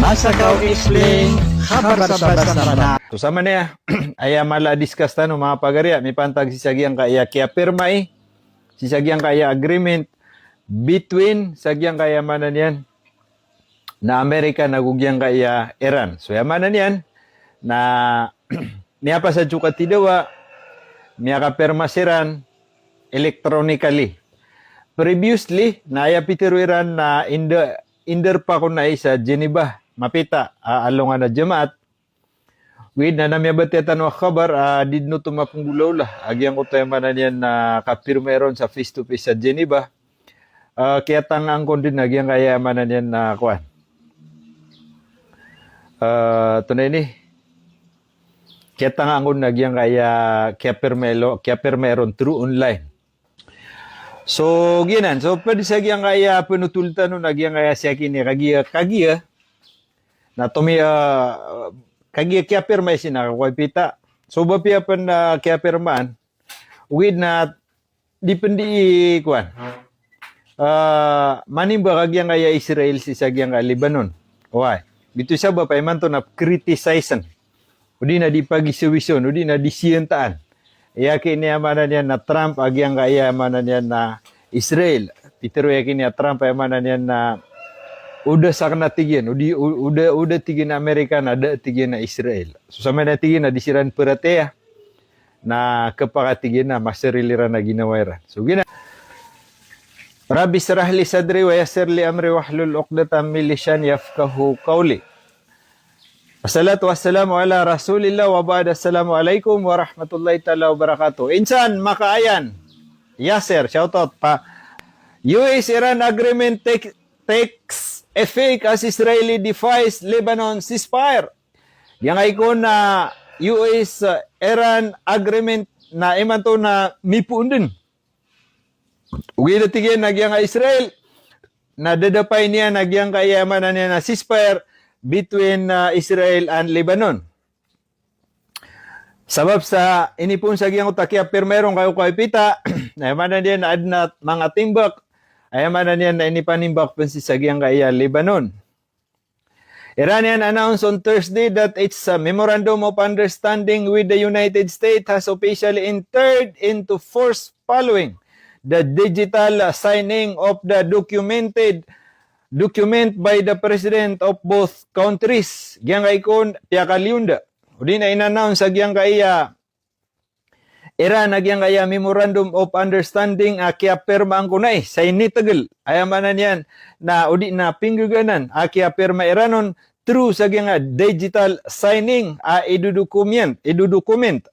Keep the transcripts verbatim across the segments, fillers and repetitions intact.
Asakaw Explain, khabar sa basa Banat. So samanaya, aya mala a discuss tano, manga pagari, a mipantag sii sa giyangkaya kiyapirma i, sii sa giyangkaya agreement between sa giyangkaya maana niyan na Amerika nago giyangkaya Iran. So aya maana niyan na miyapasad so katidawa, miyakapirma siran electronically. Previously, na aya pitharo iran na inder-, inderpa kon ai sa Geneva, mapita a alongan a Jemaat. Ogaid na, na miyabatiya tano a khabar a di den oto mapenggolawla a giyangkoto aya maana niyan na kapirma iron sa face to face sa Geneva. Ah, kiyatangaan kon den a giyangkaya maana niyan na kowan. Ah, antonaa ini? Kiyatangaan kon den a giyangkaya kiyapirma ilo-, kiyapirma iron through online. So giyanan, so ped sa giyangkaya penotol tano na giyangkaya siyakini kagiya, kagiya. Na tomi, ah, kagiya kiyapirma i sina ko pita. So ba piya pen, ah, kiyapirmaan. Ogaid na di pen di kowan. Ah, manimbak a giyangkaya Israel sii sa giyangkaya Lebanon. Oway. Giyoto i sabap a imanto na criticize-en. Odi na di pagisowisoon, odi na di siyentaan. Aya kini aya maana niyan na Trump a giyangkaya maana niyan na Israel. Pitharo aya kini a Trump aya maana niyan na o da sakn a tig iyan, odi, o-, o da, o da tig iyan a Amerika na da tig iyan a Israel. So samanaya tig iyan a di siran peratiyaya. Na kepakay tig iyan a maseril iran a ginawa iran. So giyanan. Rabbi shrah li sadri wa yassir li amri wahlul uqdatan min lisani yafqahu qawli. Wassalatu wassalamu ala Rasulillah wa ba'd. Assalamu alaikum warahmatullahi taala wabarakatuh. Insan Makaayan. Yasir, shout out pa. U S Iran agreement take, takes effect as Israeli defies Lebanon ceasefire. Giyangkai kon a U S, uh, Iran agreement na imanto na mipoon den. Ogaid a tig iyan a giyangkai Israel na dadapay niyan a giyangkai aya maana niyan na ceasefire between, uh, Israel and Lebanon. Sabap sa inipoon sa giyangkoto a kiyapirma iron kagiya ko pita, na aya maana niyan na aden a manga timbak, aya maana niyan na inipanimbak pen sii sa giyangkai a Lebanon. Iranian announced on Thursday that its, uh, memorandum of understanding with the United States has officially entered into force following the digital, uh, signing of the documented, document by the president of both countries. Giyangkai kon piyakaliyonda. Odi na in-announce a giyangkai a Iran a giyangkai a memorandum of understanding a kiyapirmaan kon ai sa initegel. Aya maana niyan na odi na pinggaganan a kiyapirma Iran on through sa giyangkai a digital signing a idodocument, idodocument.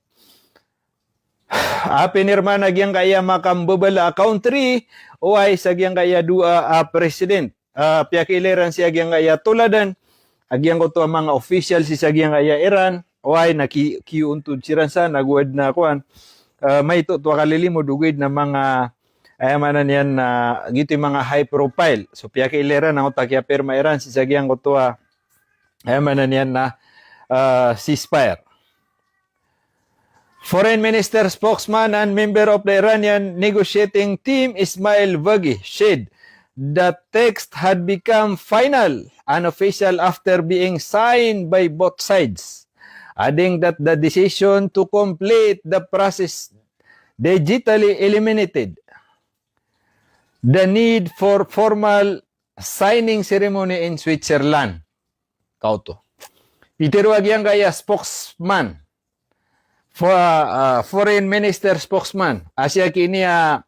A pinirma na giyangkai a makambabala a country, oway sa giyangkai a dowa a president. Ah, piyakiilay iran sii sa giyangkai a toladan a giyangkoto a manga official sii sa giyangkai a Iran, oway na ki-, kiyontod siran sa na ogaid na kowan, ah, maito oto a kalilimod ogaid na manga, aya maana niyan na giyoto i manga high profile. So piyakiilay iran angkoto a kiyapirma Iran sii sa giyangkoto a, aya maana niyan na, ah, ceasefire. Foreign Minister spokesman and member of the Iranian negotiating team Ismail Vagi said the text had become final and official after being signed by both sides, adding that the decision to complete the process digitally eliminated the need for formal signing ceremony in Switzerland. Kaoto. Pitharo a giyangkai a spokesman, fo-, ah, foreign minister spokesman a siyakini a,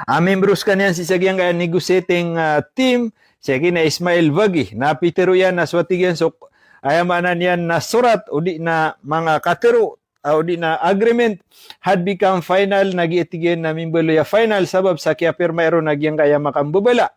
a membro sekaniyan sii sa giyangkai a negotiating, ah, team, siyakini a Ismail Vagi, na pitharo iyan a so a tig iyan so, aya maana niyan na sorat, odi na manga katharo, ah, odi na agreement had become final, na giya tig iyan na mimbaloy a final sabap sa kiyapirma iron a giyangkai a makambabala.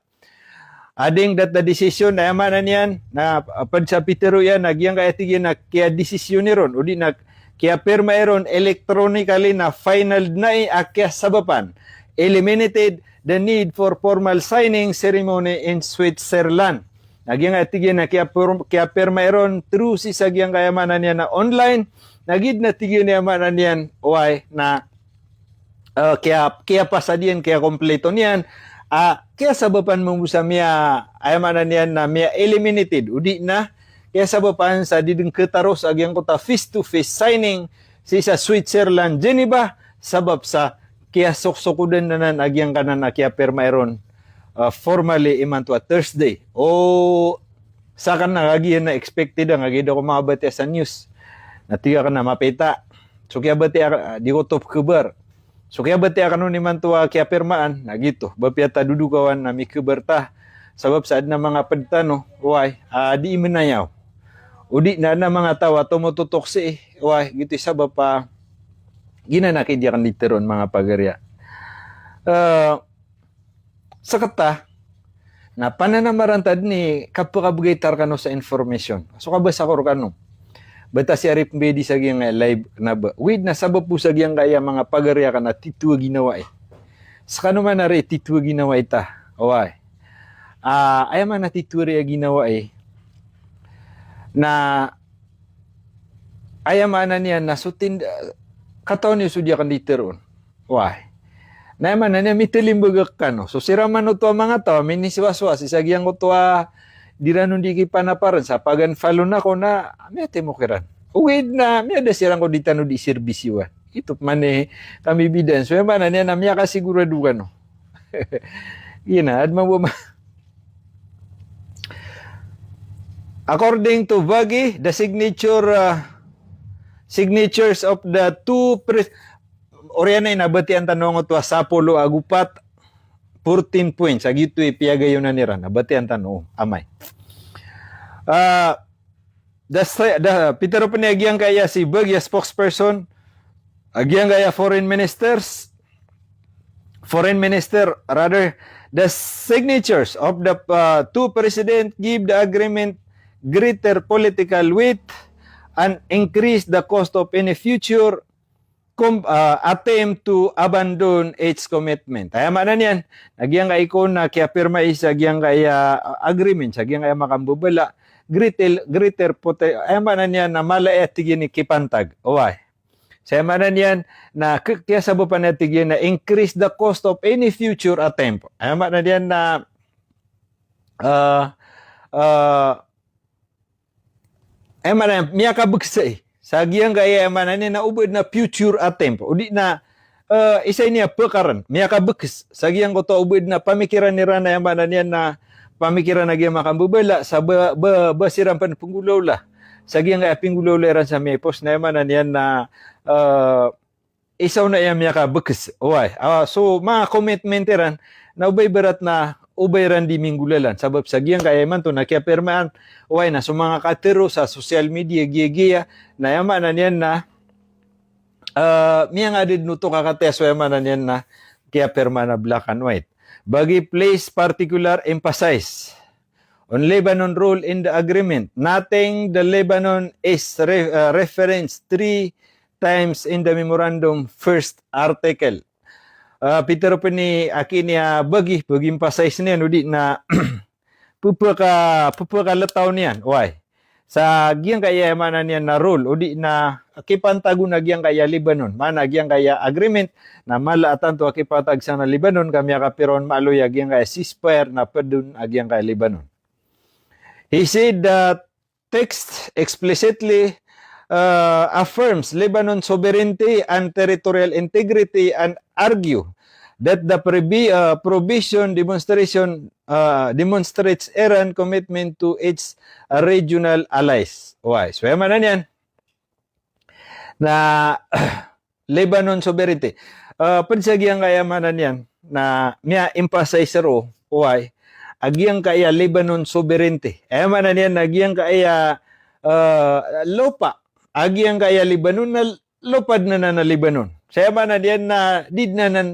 Adding that the decision, aya maana niyan na, ah, ped sa pitharo iyan a giyangkai a tig iyan na kiyadesisyon iron, odi na kiyapirma iron electronically na final den ai a kiyasabapan. Eliminated the need for formal signing ceremony in Switzerland. Na giyangkai a tig iyan na kiyapir-, kiyapirma iron through sii sa giyangkai a maana niyan na online, na giya den a tig iyan a maana niyan, oway na, eh, kiya-, kiyapasad iyan, kiyakompleto niyan a kiyasabapan mambo sa miya, aya maana niyan na miya-eliminated, o di na kiyasabapan sa di den ketaros a giyangkoto a face-to-face signing sii sa Switzerland, Geneva, sabap sa kiyasoksok den anan a giyangkanan a kiyapirma iron, ah, formally imanto a Thursday. O, saken na kagiya na expected a kagiya da ko mabatiya sa news. Na tig aken a mapita. So kiyabatiya, ah, di ko top kebar. So kiyabatiya aken on imanto a kiyapirmaan, na giyoto. Ba piya ta dodokawan na mikebar ta. Sabap sa aden a manga ped tano, oway, ah, di imenayaw. O di na aden a manga taw a tomototok sii, oway, giyoto i sabap a giyanan a kidiya aken di teroon manga pagariya. Eh, seketa, na pananamaran ta den i kapekabegay ta rekano sa information. So kabasa ko rekano. Bata si Arif Mbedi sa giyangkaya live na ba. Wid na sabap bo sa giyangkaya manga pagari aken a tito a ginawai. Sekano man ari tito a ginawai ta. Oway. Ah, aya maana tito ari a ginawai. Na aya maana niyan na so tin, katawan iyo so di aken di teroon. Oway. Na aya maana niyan mitelimbag kano. So siran man oto a manga taw a miniswaswas sii sa giyangkoto a di ran on di kipanaparen sa pagan follow ako na miyatimo kiran. Ogaid na miyada siran ko di tano di serbisyowan. Ito pman i kami bidan. So aya maana niyan na miyakasigurado kano. Giyanan, aden mambo ma- According to Vagi, the signature, uh, signatures of the two pres-, oriyan na inabatian tano ngoto a sapolo ago pat, fourteen points, a giyoto i piyagayonan iran, nabatian tano, amay. Uh, the, the, pitero pen iyan a giyangkaya si Vagi a spokesperson, a giyangkaya foreign ministers, foreign minister, rather, the signatures of the, uh, two president give the agreement greater political weight and increase the cost of any future com-, uh, attempt to abandon its commitment. Aya maana niyan, na giyangkai kon a kiyapirma i sa giyangkaya, uh, agreement, sa giyangkaya makambebela, greater, greater pote-, aya maana niyan na mala i tig iyan i kipantag. Oway. Sa aya maana niyan na k-, kiyasabapan a tig iyan na increase the cost of any future attempt. Aya maana niyan na, ah, ah, aya maana niyan, miyakabekes sa giyangkaya, aya maana niyan na oba aden a future attempt. O di na, ah, isa ini a pekaren, miyakabekes sa giyangkoto a oba aden a pamikiran iran, aya maana niyan na pamikiran a giya makambebela, sa ba, ba, ba siran pen penggolawla. Sa giyangkaya penggolawla iran sa miyaipos na aya maana niyan na, eh, isa on a aya miyakabekes. Oway. Ah, so, manga commitment iran, na oba ibarat na oba iran di minggolalan. Sabap sa giyangkaya imanto na kiyapirmaan, oway, na so manga katero sa social media, giya, giya, na aya maana niyan na, ah, miyangaded oto kakataya so aya maana niyan na kiyapirmaan a black and white. Vagi placed particular emphasis on Lebanon role in the agreement, noting the Lebanon is re-, uh, referenced three times in the memorandum first article. Uh, pitero pen iyan a Vagi, Vagi emphasize niyan, o di na pepeka-, pepekaletaw niyan, oway. Sa giyangkaya maana niyan na role, o di na kipantag on a giyangkaya Lebanon. Maana giyangkaya agreement, na mala a tanto a kipantag san a Lebanon, ka miyakapira on malo a giyangkaya ceasefire na ped on a giyangkaya Lebanon. He said that text explicitly, uh, affirms Lebanon sovereignty and territorial integrity and argue that the previ-, uh, provision demonstration, uh, demonstrates Iran commitment to its regional allies. Oway. So, aya maana niyan na Lebanon sovereignty. Ah, ped sa giyangkaya maana niyan na miya-emphasize roo, oway, a giyangkaya Lebanon sovereignty. Aya maana niyan na giyangkaya, ah, lopa a giyangkaya Lebanon na lopa den anan a Lebanon. Sa aya maana niyan na di den anan,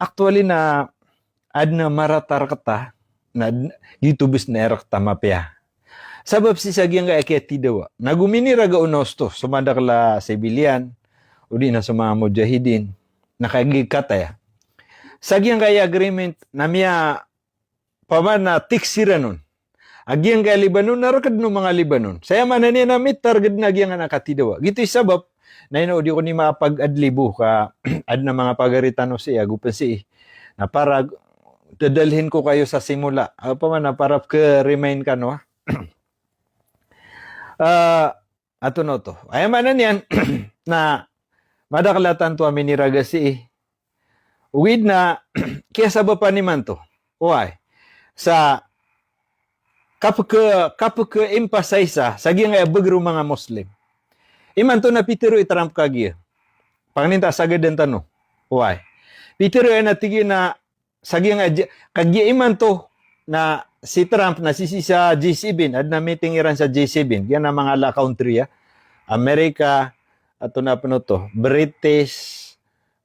actually na aden a marata rekta, na d-, giyoto bes na rekta mapiya. Sabap sii sa giyangkaya kiyatidawa. Na gominiraga on a osto, so madakel a civilian, o di na so manga mujahidin, na kagiya kataya. Sa giyangkaya agreement, na miya pamana tiksiran on a giyangkaya Lebanon, na reked o manga Lebanon. Sa aya maana niyan na mitarget na giyangkana katidawa. Giyoto i sabap, na ino di ko ni maapag-adlib o ka aden a manga pagari tano sii, ago pen sii. Na para dadalhin ko kayo sa simula. Opama na para pkha-remind kano, ah. Ah, ato na oto. Aya maana niyan na madakl a tanto a miniraga sii. Ogaid na kiyasabapan imanto. Oway. Sa kapkha, kapkha-emphasize sa giyangkaya a bgr o manga Muslim. Imanto na pitharo i Trump kagiya. Pangnin ta a sagadan tano. Oway. Pitharo iyan a tig iyan a sa giyangkaya, kagiya imanto na si Trump na sisii sa G seven, adn a meeting iran sa G seven, giyanan a manga ala country a, America, ato na pn oto, British,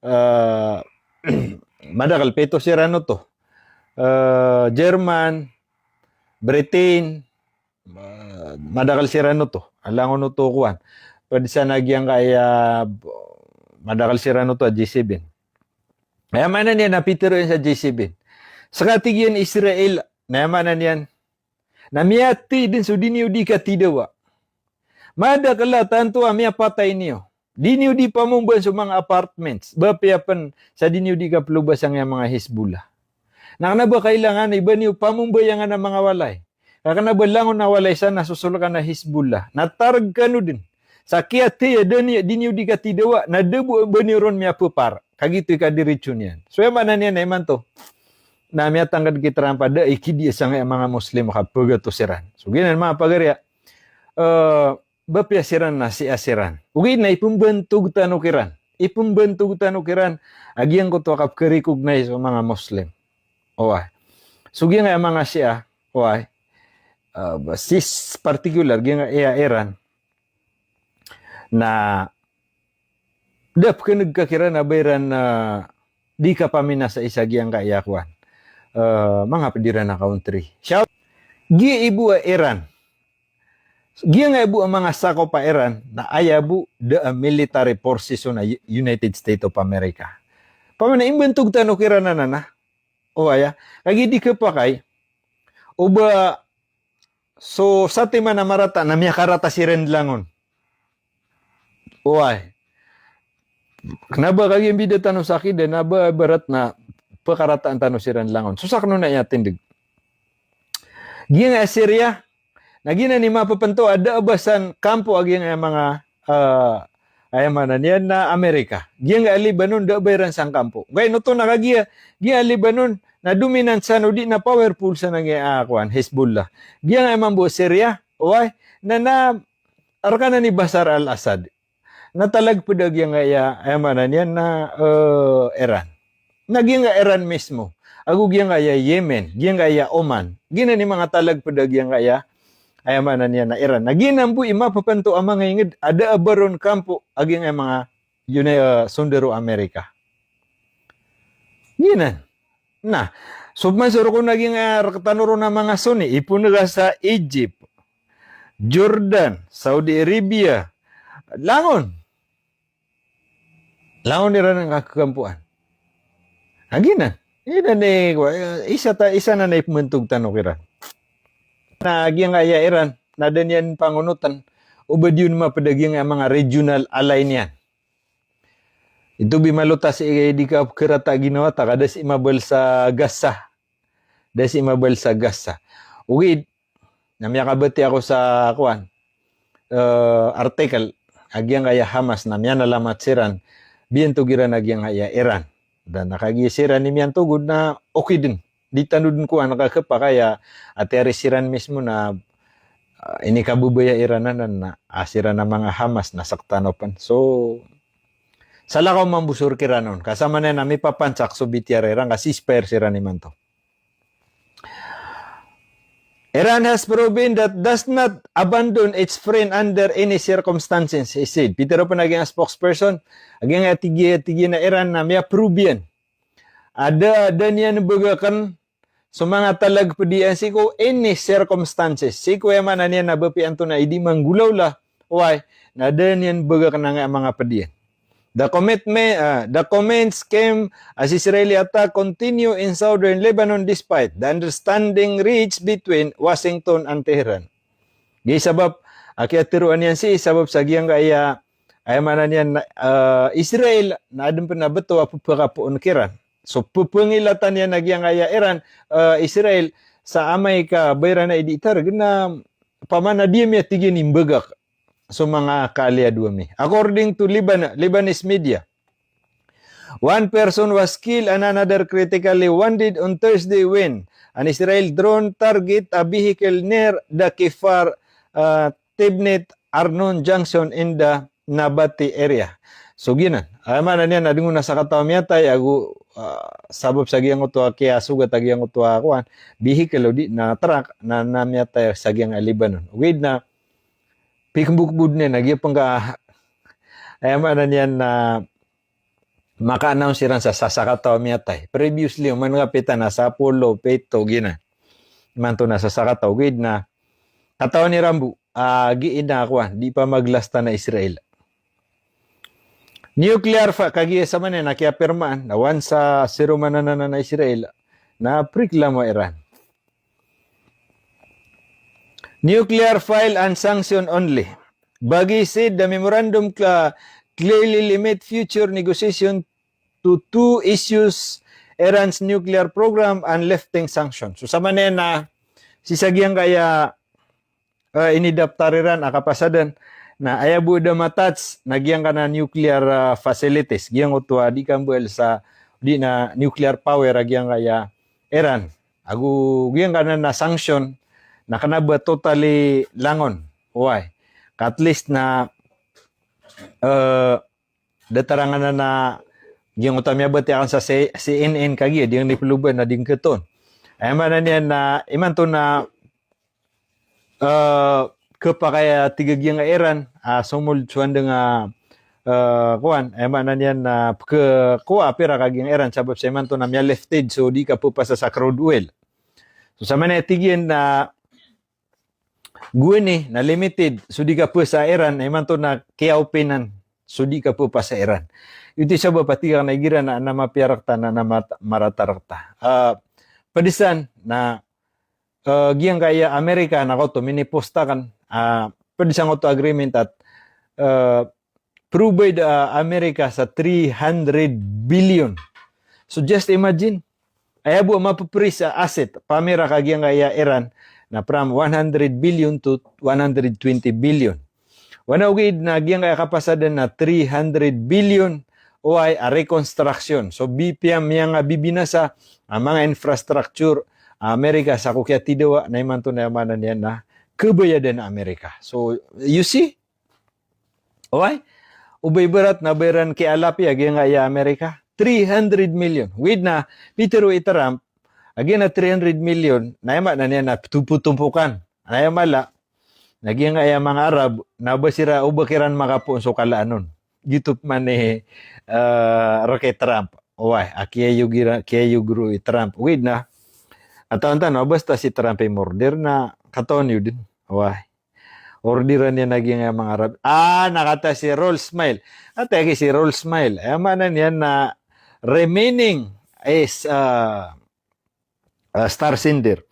eh, madakl pito siran oto, eh, German, Britain, Ma-, madakl siran oto. Langon oto kowan. Pd san a giyangkaya, madakl siran oto a G seven. Aya maana niyan na pitharo iyan sa G seven. Ska tig iyan Israel, na aya maana niyan na miyathay dn so di niyo di katidawa. Madakl a tanto a miyapatay niyo. Di niyo di pamombaan so manga apartments. Ba apiya pn sa di niyo di kaplobasa angkaya manga Hezbollah. Na kna ba kailangan i ba niyo pamombayangan a manga walay. Ka kna ba langon a walay san na sosolkan a Hezbollah. Na targ kano dn. Sa kiyathay a da niyo, di niyo di katidawa. Na da bo ba niyo ron miyapapar. Kagiya oto i kadiritso niyan. So aya maana niyan na imanto na miyatangkd ki Trump a da i kidiya sangkaya manga Muslim a kapagatos iran. So giyanan manga pagari a, eh, ba apiya siran na Shia siran. Ogaid na ipmbantog tano kiran. Ipmbantog tano kiran a giyangkoto a kapkha-recognize o manga Muslim. Oway. So giyangkaya manga Shia, oway. Ah, ba, sis particular, giyangkaya Iran. Na da pkhan'g ka kiran a ba iran, ah, di kapaminasa isa giyangkaya kowan. Eh, manga pd iran a country. Siya, giya i bo a Iran. Giyangkaya bo a manga sakop a Iran, na aya bo da a military forces on a U-, United States of America. Pamana imbantog tano kiran anan a. Oway a. Kagiya di khapakay o ba so satiman a marata na miyakarata siran langon. Oway. Kna ba kagiya mbida tano sa akida na ba ibarat na pakarataan tano siran langon. So sakn on a aya tindg. Giyangkaya Syria, na giyanan i mapapnto a da a ba san kampo a giyangkaya manga, ah, aya maana niyan na America. Giyangkaya Lebanon, da a ba iran san kampo. Gay noto na kagiya, giyangkaya Lebanon, na dominant san o di na powerful san angkaya, ah, kowan, Hezbollah. Giyangkaya mambo Syria, oway, na, na, rkana ni Bashar al-Assad. Na talagpd a giyangkaya, aya maana niyan na, eh, Iran. Na giyangkaya Iran mismo. Ago giyangkaya Yemen, giyangkaya Oman. Giyanan i manga talagpd a giyangkaya, aya maana niyan na Iran. Na giyanan bo i mapapnto a manga ingd a da a ba ron kampo a giyangkaya manga, yun ay, eh, sondaro America. Giyanan. Na, so pman so rokon a giyangkaya rktano ron a manga Sunni, ipon ka sa Egypt, Jordan, Saudi Arabia, langon. Langon iran a kakampoan. Na giyanan. Giyanan i, isa ta, isa nan a ipmbantog tano kiran. Na giyangkaya Iran, na da niyan pangonotn o ba di on mapd a giyangkaya manga regional ally niyan. Ito bi malo ta sii di kapkharata a ginawa ta ka da sii mabal sa Gaza. Da sii mabal sa Gaza. Ogaid, na miyakabatiya ako sa kowan, eh, article, a giyangkaya Hamas na miyanalamat siran, biyantog iran a giyangkaya Iran. Da na kagiya siran i miyantogod na okay dn. Di tano dn kowan kakhapakay a tiyari siran mismo na, ah, inikababaya iran anan na, ah, siran a manga Hamas na sktano pn. So, salakaw mambo so rk iran on. Ka samanaya na mipapansak so bitiyara iran ka ceasefire siran imanto. Iran has proven that does not abandon its friend under any circumstances, he said. Pitharo pn a giyangkaya spokesperson, a giyangkaya tig iyan, tig iyan a Iran na miyaprove iyan a da, da niyan bagakn so manga talagpd iyan sii ko any circumstances. Sii ko aya maana niyan na ba apiya antonaa i di manggolawla, oway, na da niyan bagakn angkaya manga pd iyan. The commitment, ah, the comments came as Israeli attack continue in southern Lebanon despite the understanding reached between Washington and Tehran. Giya sabap a kiyatharoa niyan sii sabap sa giyangkaya, aya maana niyan, ah, Israel na adn pn a bto a pphakapoon kiran. So, pepengilatan iyan a giyangkaya Iran, eh, Israel, sa amay ka ba iran a idi target na pamana di ami a tig iyan imbegak so manga kaaliado ami. According to Lebanon, Lebanese media, one person was killed and another critically wounded on Thursday when an Israel drone target a vehicle near the Kfar, uh, Tibnit Arnon junction in the Nabati area. So giyanan. Aya maana niyan na di ngka na sakataw a miyatay, ago, ah, sabap sa giyangkoto a kiyasogat a giyangkoto a kowan, vehicle odi na truck na, na miyatay sa giyangkai a Lebanon. Ogaid na pikmbokbod niyan a giya pengka, aya maana niyan na maka-announce iran sa, sa sakataw a miyatay. Previously, oman kapita na sapolo, pito, giyanan. Imanto na sa sakataw, ogaid na katawan iran bo a giya ina kowan, di pamaglasta na Israel. Nuclear fa-, kagiya samanaya na kiyapirmaan, na wan sa siromanan anan a Israel, na preklamo Iran. Nuclear file and sanction only. Baghi said the memorandum cla-, clearly limit future negotiation to two issues, Iran's nuclear program and lifting sanctions. So, samanaya na sii sa giyangkaya, eh, inidaptar iran a kapasadan, na aya bo da matouch na giyangkanan a nuclear, ah, facilities, giyangkoto a di kambal sa, di na nuclear power a giyangkaya Iran. Ago giyangkanan a sanction na kena ba totally langon. Why? Ka at least na, eh, datar angkanan a giyangkoto a miyabatiya aken sa C-, C N N kagiya, di ngka di peloba na di ngka ketoon. Aya maana niyan na imanto na, eh, kepakay a tig a giyangkai a Iran a somold so andang a, eh, kowan, aya maana niyan na peke-, kowa a pirak a giyangkai a Iran, sabap sa imanto na miya-lifted so di kapepasa sa crude oil. So samanaya tig iyan na gowani na limited so di kapasa a Iran, na imanto na kiya-open-an so di kapasa a Iran. Oto i sabap a tig aken a igira na, na mapiya rekta, na, na mat-, marata rekta. Ah, ped san na, eh, giyangkaya Amerika na koto minipost aken, ah, ped sangkoto a agreement a, eh, provide, ah, Amerika sa three hundred billion. So just imagine, aya bo a mape-freeze a asset, pamirak a giyangkaya Iran, na from one hundred billion to one hundred twenty billion. Wana ogaid na giyangkaya kapasadan na three hundred billion, oway, a reconstruction. So bi-, piya miyangabibinasa a manga infrastructure a Amerika sa ko kiyatidawa, na imanto na aya maana niyan na kebayadan a Amerika. So, you see? Oway? O ba ibarat na ba iran kiyaalapiya giyangkaya Amerika? Three hundred million. Ogaid na, pitero i Trump, a giya na three hundred million, na aya maana niyan na petopotompokan. Na aya mala, na giyangkaya manga Arab, na ba siran, o ba kiran makapoon so kalaan on. Giyoto pman i, eh, rek i Trump. Oway, a kiyayog ira-, kiyayog roo i Trump. Ogaid na, katawan tano, basta si Trump i morder na katawan iyo den. Oway. Orderan iyan a giyangkaya manga Arab. Ah, na katii si Roll Smile. Katii si Roll Smile. Aya maana niyan na remaining is, ah, ah, Star Sender.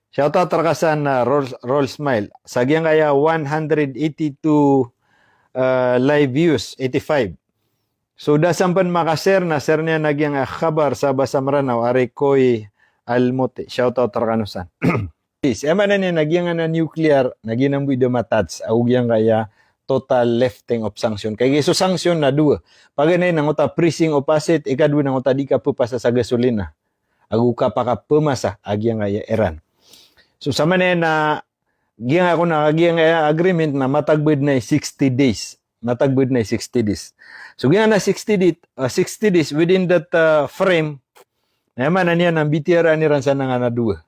Shout out reka san, ah, Roll, Roll Smile. Sa giyangkaya one hundred eighty-two, ah, live views, eighty-five. So da san pen maka-share na, share niyan a giyangkaya khabar sa basa Meranaw, ari Koy Almote. Shout out rekano san. Yes, aya maana niyan na giyangkanan a nuclear, na giyanan bo i da matouch, ago giyangkaya total lifting of sanction. Kagiya so sanction na dowa. Paganay na angkoto a freezing of asset, ikadowa na angkoto a di kapepasa sa gasolina ago kapakapemasa a giyangkaya Iran. So samanaya na giyangkaya ko na, giyangkaya agreement na matag bo den a sixty days. Matag bo den a sixty days. So giyangkanan a sixty di-, ah, sixty days, within that, ah, frame, na aya maana niyan na mbitiyarai iran sa nangana dowa.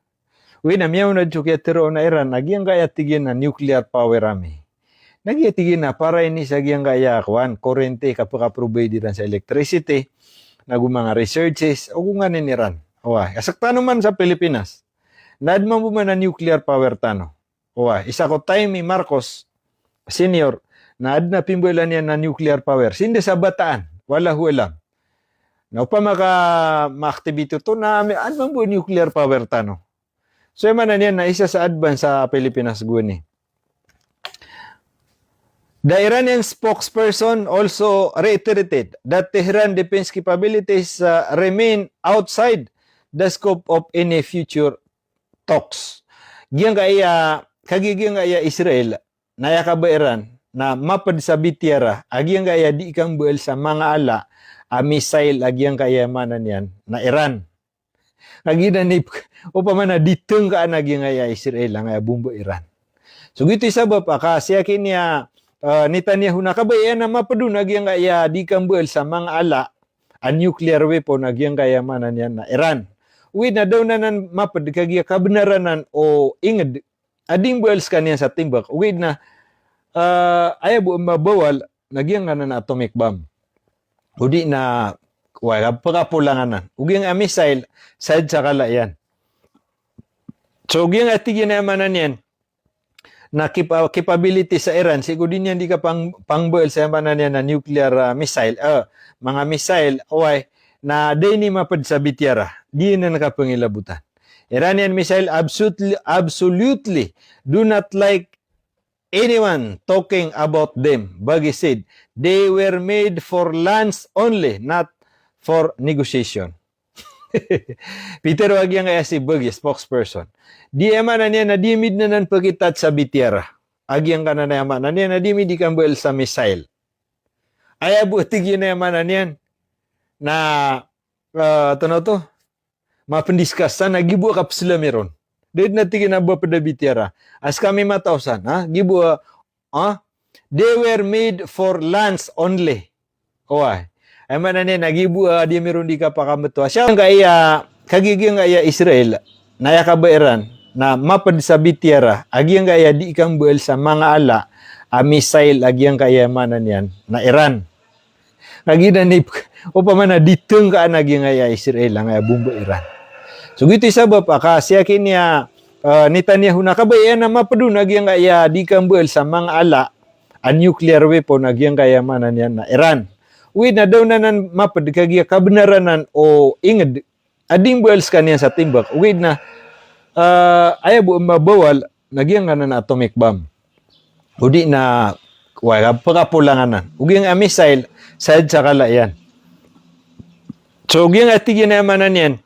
Oway, na miyaona den so kiyatero on a Iran a giyangkaya tig iyan a nuclear power ami, na giya tig iyan a para ini sa giyangkaya kowan, korente, kapaka-provide iran sa electricity, nago manga resources, o nganin iran. Oway, a sektano man sa Pilipinas, na aden mambo man a nuclear power tano. Oway, isa ko time i Marcos Senior, na aden a pimbawalan iyan a nuclear power. Sii den sa Bataan, wallahu alam. Na opama ka ma-activate oto na ami-, aden mambo nuclear power tano. So aya maana niyan na isa sa advance sa Pilipinas gowani. The Iranian spokesperson also reiterated that Tehran defense capabilities, uh, remain outside the scope of any future talks. Giyangkaya, kagiya giyangkaya Israel, na aya kaba Iran, na maped sa bitiyara a giyangkaya di kambaal sa manga ala a missile a giyangkaya maana niyan na Iran. Kagiya na ip-, opama na di tengkaan a giyangkaya Israel angkaya bomba Iran. So giyoto i sabap a ka siyakin iya, eh, Netanyahu na kabaya na maped on a giyangkaya di kambaal sa manga ala a nuclear weapon a giyangkaya maana niyan na Iran. Ogaid na da on anan maped kagiya kabenaran anan o inged a di mbaal sekaniyan sa timbak. Ogaid na, eh, aya bo mabawal na giyangkanan a atomic bomb. O di na, wa, pekapolanganan. O giyangkaya missile, said sa kala iyan. So giyangkaya tig iyan a maana niyan na capa-, capability sa Iran, sii ko di niyan di kapang-, pangbaal sa maana niyan na nuclear, ah, missile, eh, manga missile, oway, na da ini maped sa bitiyara, di anan kapengilabotan. Iranian missile absolutely, absolutely do not like anyone talking about them, Baghi said. They were made for lunch only, not for negotiation. Pitero a giyangkaya si Baghi, spokesperson. Di aya maana niyan na di mi den anan pekitat sa bitiyara a giyangkanan a aya maana niyan na di mi di kambaal sa missile. Aya bo tig iyan a aya maana niyan na, eh, antonaa oto? Mapendiscuss sa na gibo a kapselami ron. Da den a tig iyan a ba ped a bitiyara a sekami matao san, ha? Gibo a, ha? They were made for lunch only. Oway. Aya maana niyan na gibo a di ami ron di kapakametowa. Siya angkaya, kagiya giyangkaya Israel, na aya kaba Iran, na maped sa bitiyara a giyangkaya di kambaal sa manga ala a missile a giyangkaya maana niyan na Iran. Kagiya na ip-, opama na di tengkaan a giyangkaya Israel angkaya bomba Iran. So giyoto i sabap a ka siyakin iya, eh, Netanyahu na kabaya na maped on a giyangkaya di kambaal sa manga ala a nuclear weapon a giyangkaya maana niyan na Iran. Ogaid na da on anan maped kagiya kabenaran anan o inged a di mbaal sekaniyan sa timbak. Ogaid na, eh, aya bo mabawal na giyangkanan a atomic bomb. O di na, wa, pekapolanganan. O giyangkaya missile, said sa kala iyan. So giyangkaya tig iyan a aya maana niyan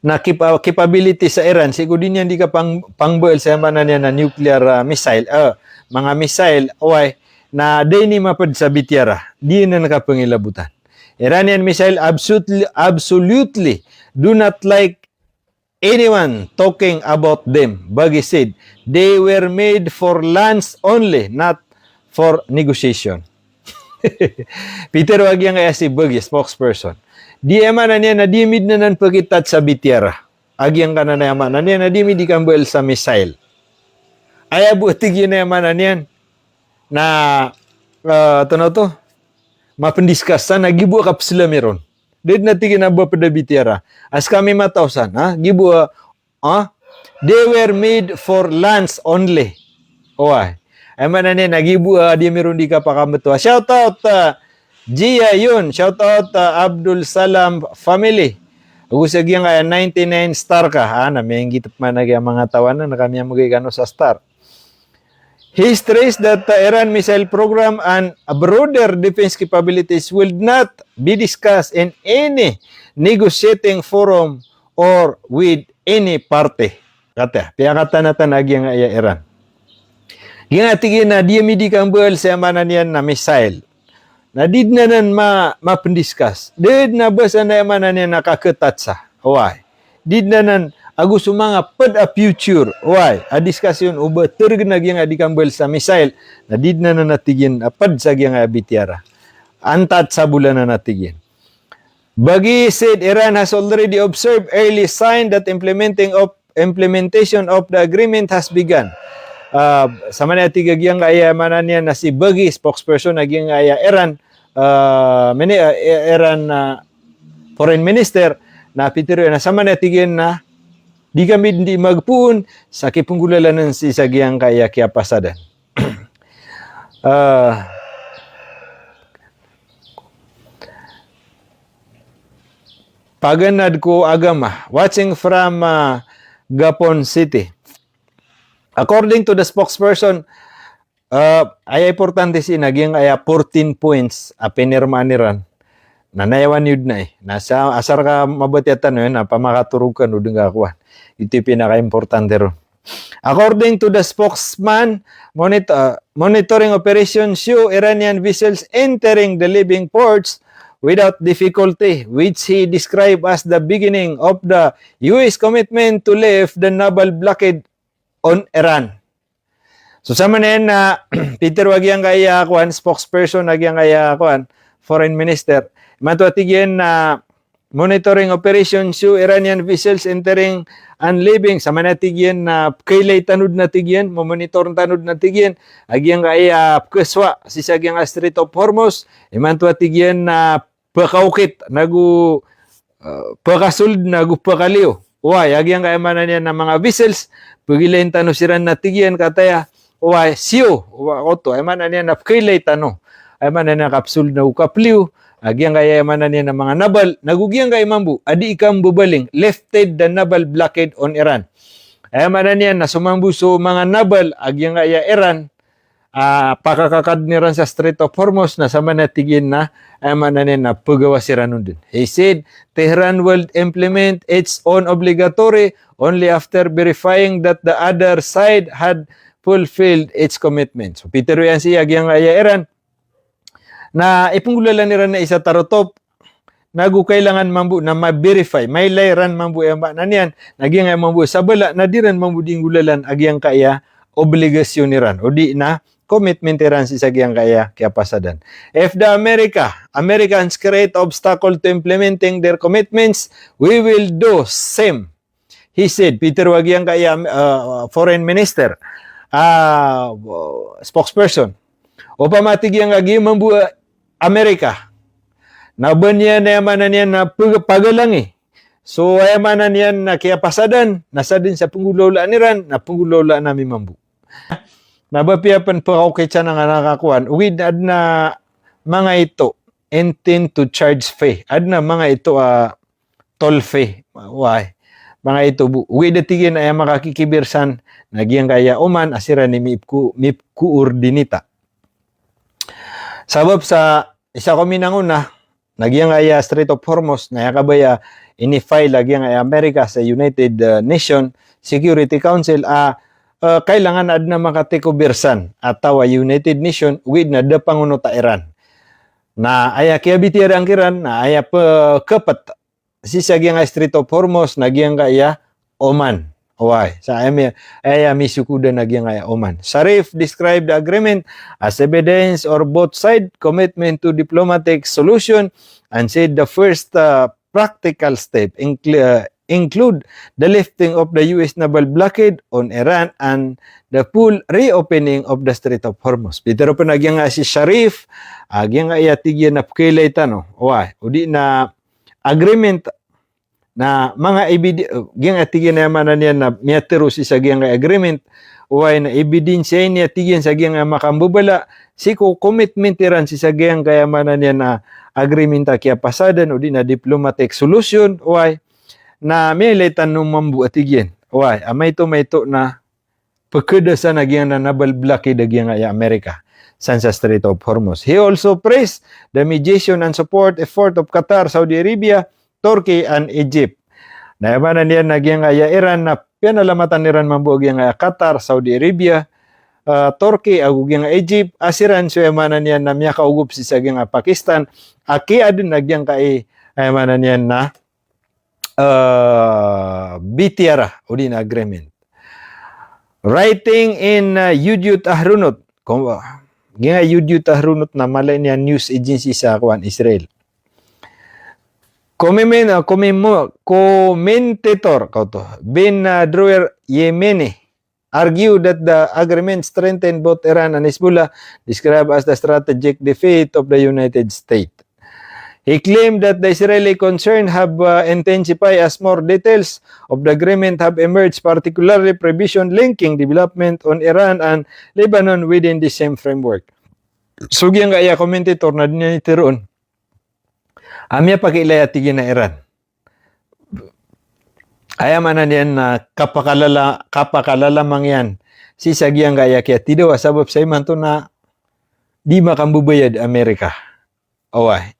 na capa-, capability sa Iran, sii ko di niyan di kapang-, pangbaal sa aya maana niyan na nuclear, ah, missile, eh, manga missile, oway, na da ini maped sa bitiyara, di anan kapengilabotan. Iranian missile absolutely, absolutely do not like anyone talking about them, Baghi said. They were made for lunch only, not for negotiation. Pitero a giyangkaya si Baghi, spokesperson. Di aya maana niyan na di mi den anan pekitat sa bitiyara a giyangkanan a aya maana niyan na di mi di kambaal sa missile. Aya bo tig iyan a aya maana niyan na, eh, antonaa oto? Mapendiscuss sa na gibo a kapselami ron. Da den a tig iyan a ba ped a bitiyara a sekami matao san, ha? Gibo a, ha? They were made for lunch only. Oway. Aya maana niyan na gibo a di ami ron di kapakametowa. Shout out, ah, Jia Yun. Shout out, ah, Abdul Salam family. Ago sa giyangkaya ninety-nine star ka. Ah, na miyanggi tepman a giya manga taw anan, na ka miyamegay kano sa star. He stressed that the Iran missile program and a broader defense capabilities will not be discussed in any negotiating forum or with any party. Kata, piyakatanatan a giyangkaya Iran. Giyangkaya tig iyan a di ami di kambaal sa aya maana niyan na missile. Na di den anan ma-, mapendiscuss. Di den a ba san a aya maana niyan na kaketat sa. Oway. Di den anan ago so manga ped a future. Oway. A discussion o ba teregen a giyangkaya di kambaal sa missile. Na di den anan a tig iyan a ped sa giyangkaya bitiyara. Antat sa bolanan a tig iyan. Baghi said Iran has already observed early sign that implementing of, implementation of the agreement has begun. Ah, samanaya tig a giyangkaya maana niyan na si Baghi, spokesperson a giyangkaya Iran, ah, mini-, ah, Iran, ah, foreign minister, na pitero iyan a samanaya tig iyan na di kami di magpoon sa kipenggolalan sii sa giyangkaya kiyapasadan. Ah, Paganad ko agama, watching from, ah, Gapon City. According to the spokesperson, Ah, aya importante sii na giyangkaya fourteen points a pinirmaan iran. Na nayawan iyo dn ai. Na sa, asar ka mabatiya tano iyan, na pamakatorog kano dn ka kowan. Ito i pinaka-importante ron. According to the spokesman, monit-, ah, monitoring operation show Iranian vessels entering the leaving ports without difficulty, which he described as the beginning of the U S commitment to lift the naval blockade on Iran. So, samanaya na, Peter, a giyangkaya kowan, spokesperson a giyangkaya kowan, foreign minister. Imanto a tig iyan na monitoring operation show Iranian vessels entering and leaving. Samanaya tig iyan na pkaylay tano dn a tig iyan, momonitor tano dn a tig iyan a giyangkaya pkhasowa sii sa giyangkaya Strait of Hormuz. Imanto a tig iyan na pkhaokit, nago, ah, pkhasold, nago pkhaliyo. Oway, a giyangkaya maana niyan na manga vessels, pgilayn tano siran na tig iyan kataya, oway, siyo, oway, oto, aya maana niyan na pkaylay tano. Aya maana niyan na kapsold nago kapliyo, a giyangkaya aya maana niyan na manga naval, nago giyangkaya mambo a dii kambabaling, lifted the naval blockade on Iran. Aya maana niyan na so mambo so manga naval a giyangkaya Iran, ah, pakakakadn iran sa Strait of Hormuz, na samanaya tig iyan na, aya maana niyan na pgawa siran on dn. He said, Tehran will implement its own obligatory only after verifying that the other side had fulfilled its commitment. So, pitharo iyan sii a giyangkaya Iran na ipnggolalan iran na isa tarotop, nago kailangan mambo na ma-verify, mailay ran mambo, aya maana niyan na giyangkaya mambo sabala na di ran mambo dii nggolalan a giyangkaya obligasyon iran, odi na commitment iran sii sa giyangkaya kiyapasadan. If the America, Americans create obstacle to implementing their commitments, we will do same. He said, pitharo a giyangkaya, ah, foreign minister, ah, spokesperson. Opama tig iyan a giya mambo, ah, Amerika na ba niyan, aya maana niyan na pag-, pagalangi so, aya maana niyan na kiyapasadan, na sadn sa pnggolawlaan iran, na pnggolawlaan ami mambo. Na ba piya pn pkhaokit sa na nga nakakowan, ogaid na adn a manga ito, intend to charge fee. Adn a manga ito a toll fee. Oway. Manga ito bo. Ogaid a tig iyan a aya makakikibir san na giyangkaya Oman a siran i mipko-, mipkoordinita. Sabap sa isa ko minangona, na giyangkaya Strait of Hormuz, na aya kabaya ini-file a giyangkaya Amerika sa United, ah, Nation Security Council a, ah, kailangan adn a makatikober san a taw a United Nation, ogaid na da pangonota iran. Na aya kiyabitiyaran kiran, na aya pkhapt sii sa giyangkaya Strait of Hormuz na giyangkaya Oman. Oway, sa aya mi-, aya misokodan a giyangkaya Oman. Zarif described the agreement as evidence of both side commitment to diplomatic solution and said the first, uh, practical step incl-, uh, include the lifting of the U S naval blockade on Iran and the full reopening of the Strait of Hormuz. Pitharo pn a giyangkaya si Zarif, a giyangkaya tig iyan na pkhaylay tano. Oway, odi na agreement na manga ebid-, giyangkaya tig iyan a aya maana niyan na miyatharo sii sa giyangkaya agreement, oway, na ebidensya ini a tig iyan sa giyangkaya makambabala sii ko commitment iran sii sa giyangkaya maana niyan na agreement a kiyapasadan odi na diplomatic solution, oway, na miyailay tano mambo a tig iyan, oway, a maito-maito na pkhada san a giyangkaya naval blockade a giyangkaya Amerika san sa Strait of Hormuz. He also praised the mediation and support effort of Qatar, Saudi Arabia, Turkey, and Egypt. Na aya maana niyan na giyangkaya Iran na piyanalamatan iran mambo a giyangkaya Qatar, Saudi Arabia, ah, Turkey, ago giyangkaya Egypt, a siran so aya maana niyan na miyakaogop sii sa giyangkaya Pakistan a kiyaadn a giyangkaya, aya maana niyan na, ah, B T R, odi na agreement. Writing in, ah, Yediot Ahronot. Kom-, giyangkaya Yediot Ahronot na mala ini a news agency sa kowan, Israel. Komimen-, ah, komimo-, commentator, kaoto, Ben, ah, Droer Yemeni argued that the agreement strengthened both Iran and Hezbollah, described as the strategic defeat of the United States. He claimed that the Israeli concerns have, uh, intensified as more details of the agreement have emerged, particularly provision linking development on Iran and Lebanon within the same framework. So giyangkaya commentator na dn iyan itharo on a miyapakiilay a tig iyan a Iran. Aya maana niyan na kapakalala, kapakalalamang iyan sii sa giyangkaya kiyatidawa, sabap sa imanto na di makambabayad Amerika. Oway.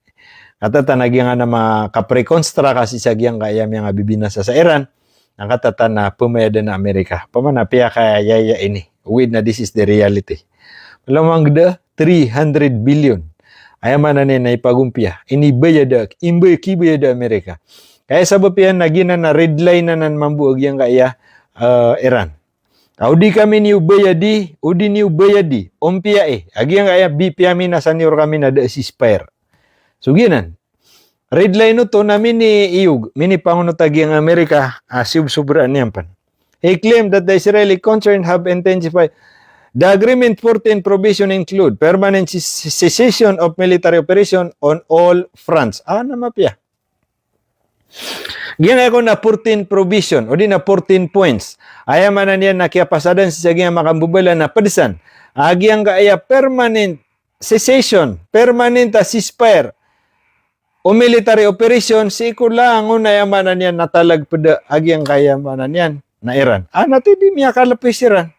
Katatan a giyangkanan a makapreconstruct sii sa giyangkaya miyangabibinasa sa Iran, na katatan a pemayadan a Amerika. Pamana piyakayaya ini. Ogaid na this is the reality. Lamang da three hundred billion. Aya maana niyan na ipagompiya. Inibayad a, imbay kibayad a Amerika. Kaya sabap iyan na giyanan a red line anan mambo a giyangkaya, eh, Iran. Ka o di kami niyo bayadi, o di niyo bayadi, ompiya i, a giyangkaya bipiya mi na senior kami na da a ceasefire. So giyanan. Red line oto na miniiyog, minipangonot a giyang Amerika, a, siyobsobraan iyan pen. He claimed that the Israeli concern have intensified. The agreement fourteen provision include permanent ces-, cessation of military operation on all fronts. Ah, na mapiya. Giyangkaya kon a fourteen provision, o di na fourteen points. Aya maana niyan na kiyapasadan sii sa giyangkaya makambabala na ped san a giyangkaya permanent cessation, permanent a ceasefire o military operation, sii ko langon, aya maana niyan na talag ped a giyangkaya maana niyan na Iran. Ana ti di miyakalepi si Iran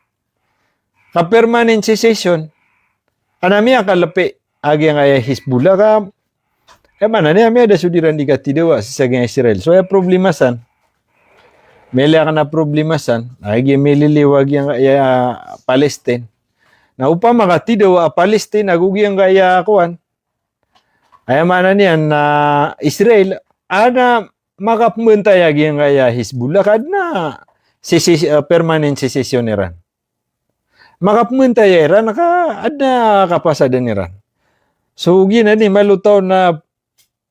ka permanent cessation. Ana miyakalepi a giyangkaya Hezbollah ka, aya maana niyan miyada so di ran di katidawa sii sa giyangkaya Israel. So aya problema san. Miyaliyo aken a problema san. Na giya mililiyo a giyangkaya Palestine. Na opama ka tidawa a Palestine ago giyangkaya kowan, aya maana niyan na Israel, ana makapembantay a giyangkaya Hezbollah ka aden a cessa-, eh, permanent cessation iran. Makapembantay a iran ka aden a kapasadan iran. So giyanan i malo taw na,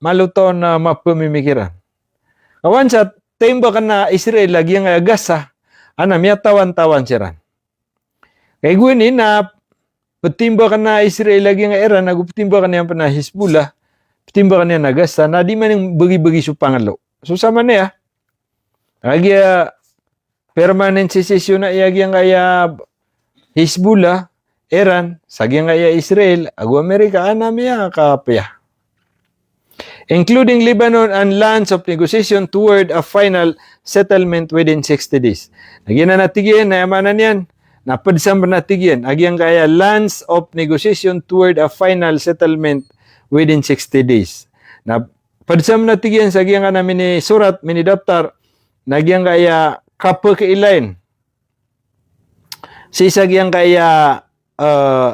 malo taw na mapemimikiran. Ka once a timbaken a Israel a giyangkaya Gaza, ana miyatawan-tawan siran. Kay gowani na petimbaken a Israel a giyangkaya Iran, ago petimbaken iyan pen a Hezbollah, petimbaken iyan a Gaza, na di man iyan bagi-bagi so pangelo. So samanaya a giya permanent cessation a iya giyangkaya Hezbollah, Iran, sa giyangkaya Israel, ago Amerika, ana miyakapiya. Including Lebanon and lands of negotiation toward a final settlement within sixty days. Na giyanan a tig iyan, na aya maana niyan, na ped san pen a tig iyan a giyangkaya lands of negotiation toward a final settlement within sixty days. Na ped san pen a tig iyan sa giyangkanan a minisorat, minidaptar, na giyangkaya kapekailain sii sa giyangkaya, eh,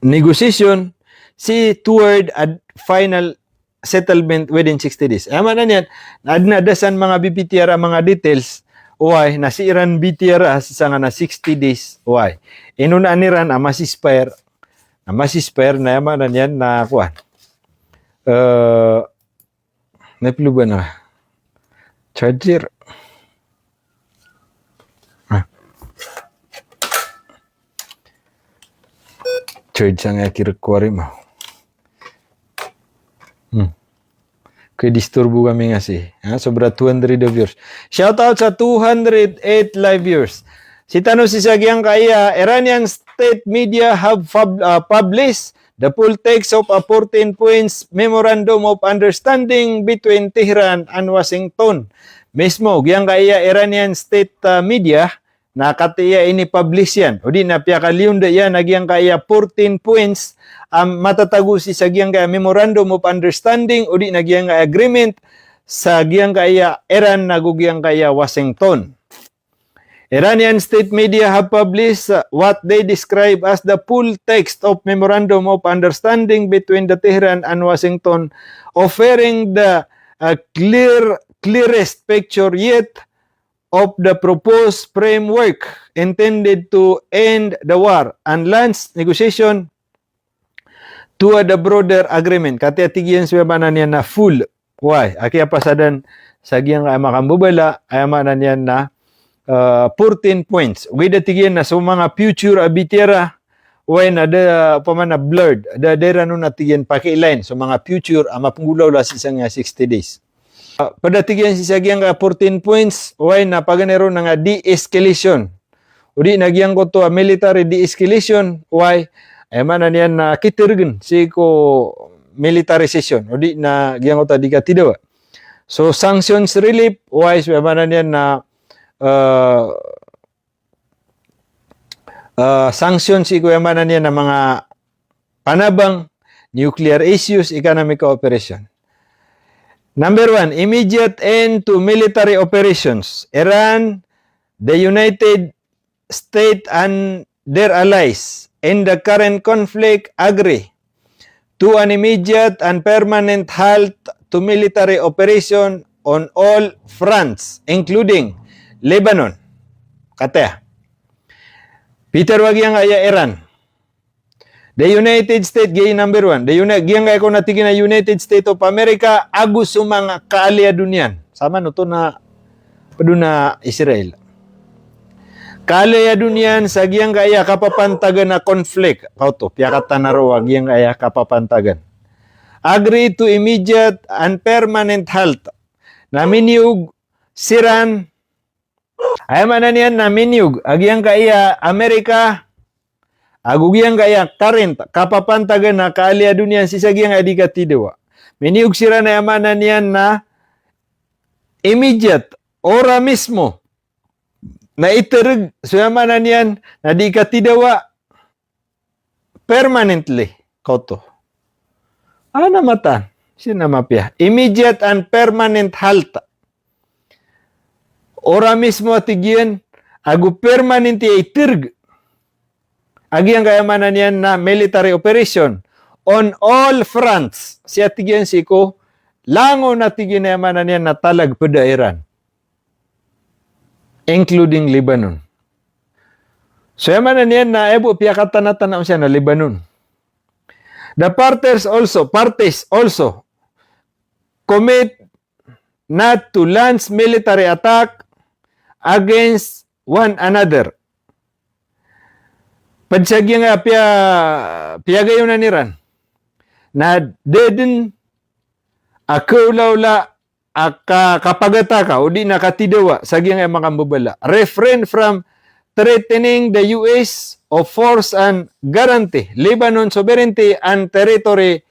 negotiation sii toward a final settlement within sixty days. Aya maana niyan, na aden a da san manga bibitiyarai a manga details, oway, na sii ran bitiyara sii sangkanan a sixty days, oway. Ino na iran a ma-ceasefire, na ma-ceasefire, na aya maana niyan na kowan. Eh, Na pilo ba na charger? Ah. Charge sangkaya kirequire ma. Hmm. Kay disturbo kami ngasi. Ha, sobra two hundred a viewers. Shout out sa two hundred eight live viewers. Sii tano sii sa giyangkaya Iranian state media have pub-, ah, published the full text of a fourteen points memorandum of understanding between Tehran and Washington. Mismo giyangkaya Iranian state, ah, media na katii a ini-publish iyan, o di na piyakaliyonda iyan a giyangkaya fourteen points a matatago sii sa giyangkaya memorandum of understanding, o di na giyangkaya agreement sa giyangkaya Iran ago giyangkaya Washington. Iranian state media have published, uh, what they describe as the full text of memorandum of understanding between the Tehran and Washington, offering the, uh, clear, clearest picture yet of the proposed framework intended to end the war and launch negotiation toward a broader agreement. Katii a tig iyan so aya maana niyan na full. Oway, a kiyapasadan sa giyangkaya makambabala, aya maana niyan na, eh, fourteen points. Ogaid a tig iyan na so manga future a bitiyara, oway, na da, opama na blurred, da, da iran on a tig iyan pakailain so manga future a mapenggolawla sii sangkaya sixty days. Ah, ped a tig iyan sii sa giyangkaya fourteen points, oway, na paganay ron na nga de-escalation. O di na giyangkoto a military de-escalation, oway, aya maana niyan na kiteregen sii ko militarization, o di na giyangkoto a di katidawa. So, sanctions relief, oway, so aya maana niyan na, ah, ah, sanctions sii ko aya maana niyan na manga panabang, nuclear issues, economic cooperation. Number one, immediate end to military operations. Iran, the United States and their allies in the current conflict agree to an immediate and permanent halt to military operation on all fronts, including Lebanon. Kataya. Pitharo a giyangkaya Iran. The United States, giya i number one. The Uni-, giyangkaya kon a tig iyan a United States of America, ago so manga kaaliyado niyan. Saman oto na pd on a Israel. Kaaliyado niyan sa giyangkaya kapapantagan a conflict. Kaoto, piyakatana roo a giyangkaya kapapantagan. Agree to immediate and permanent halt. Na miniyog siran, aya maana niyan na miniyog a giyangkaya Amerika, ago giyangkaya current kapapantagan a kaaliyado niyan sii sa giyangkaya di katidawa. Miniyog siran, aya maana niyan na immediate, ora mismo, na itereg so aya maana niyan na di katidawa permanently, kaoto. Ana mataan, sii na mapiya. Immediate and permanent halt. Ora mismo a tig iyan, ago permanent a itereg a giyangkaya maana niyan na military operation on all fronts. Sii a tig iyan sii ko langon a tig iyan aya maana niyan na talag pd a Iran, including Lebanon. So aya maana niyan na aya bo piyakatanatana on siya na Lebanon. The parties also, parties also commit not to launch military attack against one another. Pd sa giyangkaya piya, piyagayonan iran na da dn a kaolaola a ka-, kapagataka, odi na katidawa sa giyangkaya makambabala. Refrain from threatening the U S of force and guarantee Lebanon sovereignty and territory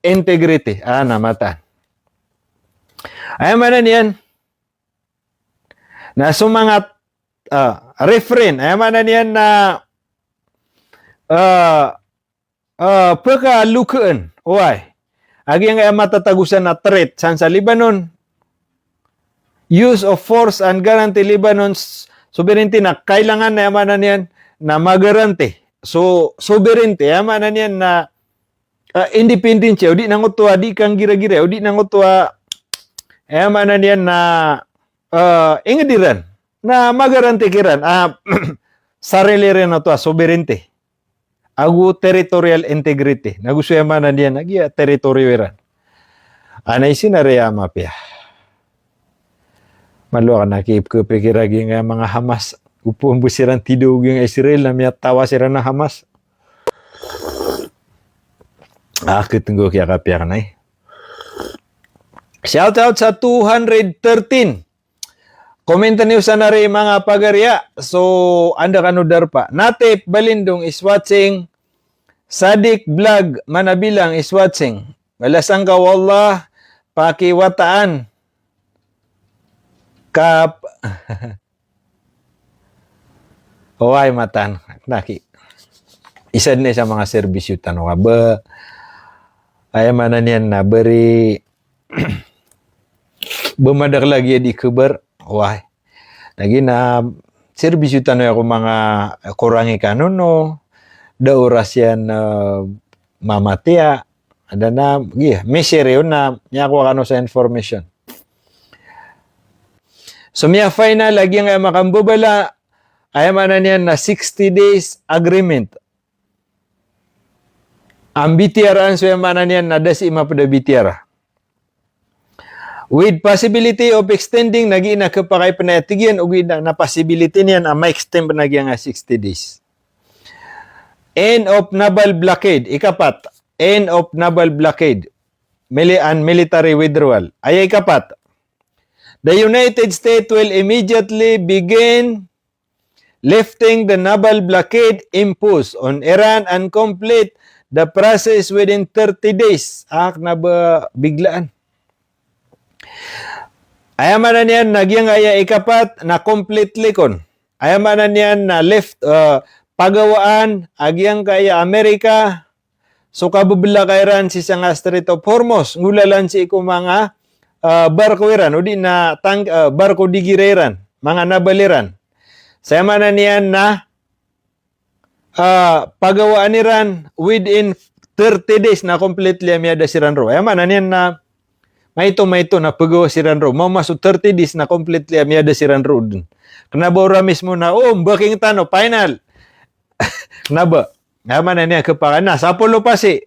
integrity. Ana mataan. Aya maana niyan na so manga, ah, refrain. Aya maana niyan na, ah, ah, pkalokaan, oway, a giyangkaya matatago san a threat san sa Lebanon. Use of force and guarantee Lebanon's sovereignty, na kailangan na aya maana niyan na magarante so sovereignty, aya maana niyan na, ah, independence iyan, odi na ngoto a di kanggiragira, odi na ngoto a, aya maana niyan na, ah, ingd iran na magarante kiran a sarili iran oto a sovereignty ago territorial integrity. Na go so aya maana niyan na giya territoryo iran. Ana, isi na riya mapiya. Malo akn a kipkipikir a giyangkaya manga Hamas. Opama bo siran tidawa giyangkaya Israel na miyatawa siran a Hamas. Akn tnggo kiyakapiya akn ai. Shout out sa two hundred thirteen. Comment niyo san ari manga pagariya. So, anda kano darpa. Natip Balindong is watching. Sadik Vlog Manabilang is watching. Balasan ka o Allah, pakiwataan. Kap-, oway, mataan. Naki. Isa dn sa manga serbisyo tano ka ba. Aya maana niyan na bari ba madakl a giya di khabar, oway. Lagid na serbisyo tano aya ko manga korang i kano no, da oras iyan, eh, mamatiya, ada na, giya, misiri on na miyakowa kano sa information. So, miya-final a giyangkaya makambabala, aya maana niyan na sixty days agreement. Ambitiyaraan so aya maana niyan na da sii mapd a bitiyara. With possibility of extending, na giya na khapakay pn a tig iyan, ogaid na, na possibility niyan a ma-extend pn a giyangkaya sixty days. End of naval blockade, ikapat. End of naval blockade. Mili-, and military withdrawal. Aya ikapat. The United States will immediately begin lifting the naval blockade imposed on Iran and complete the process within thirty days. Akn a ba biglaan. Aya maana niyan na giyangkaya ikapat na completely kon. Aya maana niyan na left, eh, pagawaan a giyangkaya Amerika so kabebelaka iran sii sanga Strait of Hormuz, nggolalan sii ko manga, eh, barko iran, odi na tang-, eh, barko digira iran, manga naval iran. Sa aya maana niyan na ah, pagawaan iran within thirty days na completely a miyada siran roo. Aya maana niyan na maito, maito na pagawa siran roo. Mama so thirty days na completely a miyada siran roo den. Kena ba ora mismo na, o, mbaking tano, final. Kena ba? Aya maana niyan kepakay na sapolo pasi.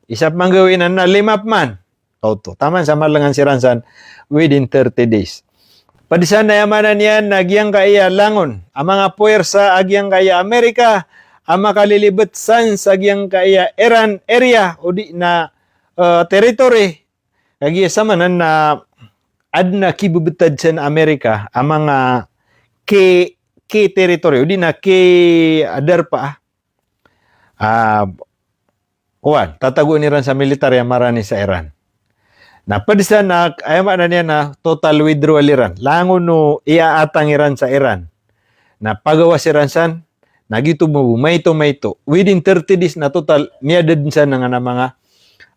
Isa pman gawii na lima pman. Oto, taman sa malengan siran san within thirty days. Ped san aya maana niyan na giyangkaya langon a manga puwersa a giyangkaya Amerika a makalilibet san sa giyangkaya Iran area odi na, eh, territory. Kagiya samanan na aden a kibebetad san Amerika a manga key, key territory odi na key a darpa, ah, kowan, tatagoan iran sa military a marani sa Iran. Na ped san na, aya maana niyan na total withdrawal iran. Langon o iyaatang iran sa Iran. Na pagawa siran san, na giyoto bo, maito, maito. Within thirty days na total, miyada den san angkanan a manga,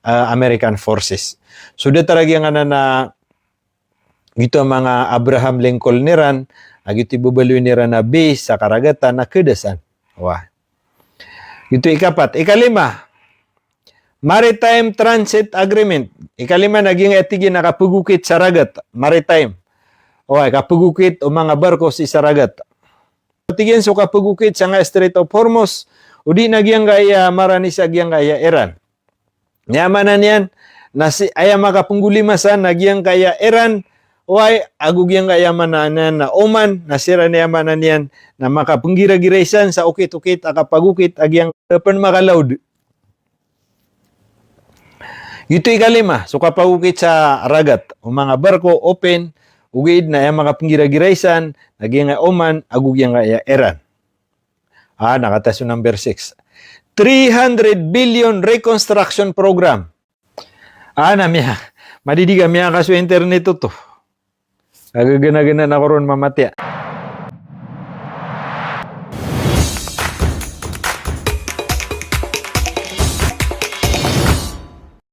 ah, American forces. So datar a giyangkanan a giyoto a manga Abraham Lincoln iran, a giyoto i babaloyin iran a base sa karagatan na keda san. Wa. Giyoto ikapat. Ikalima, Maritime Transit Agreement. Ikalima na giyangkaya tig iyan a kapegokit sa ragat. Maritime. Wa, kapegokit o manga barko sii sa ragat. Tig iyan so kapegokit sanga Strait of Hormuz, odi na giyangkaya marani sa giyangkaya Iran. Aya maana niyan na sii, aya makapenggolima san na giyangkaya Iran, oway, ago giyangkaya maana niyan na Oman, na siran aya maana niyan na makapenggiragiray san sa okit-okit a kapagokit a giyangkaya pen makalaod. Giyoto ikalima, so kapagokit sa ragat o manga barko open, ogaid na aya makapenggiragiray san na giyangkaya Oman ago giyangkaya Iran. Ah, na katii so number six. Three hundred billion reconstruction program. Ah, na miya, madidig a miyakaso internet oto. Agagana-gana na koron mamatiya.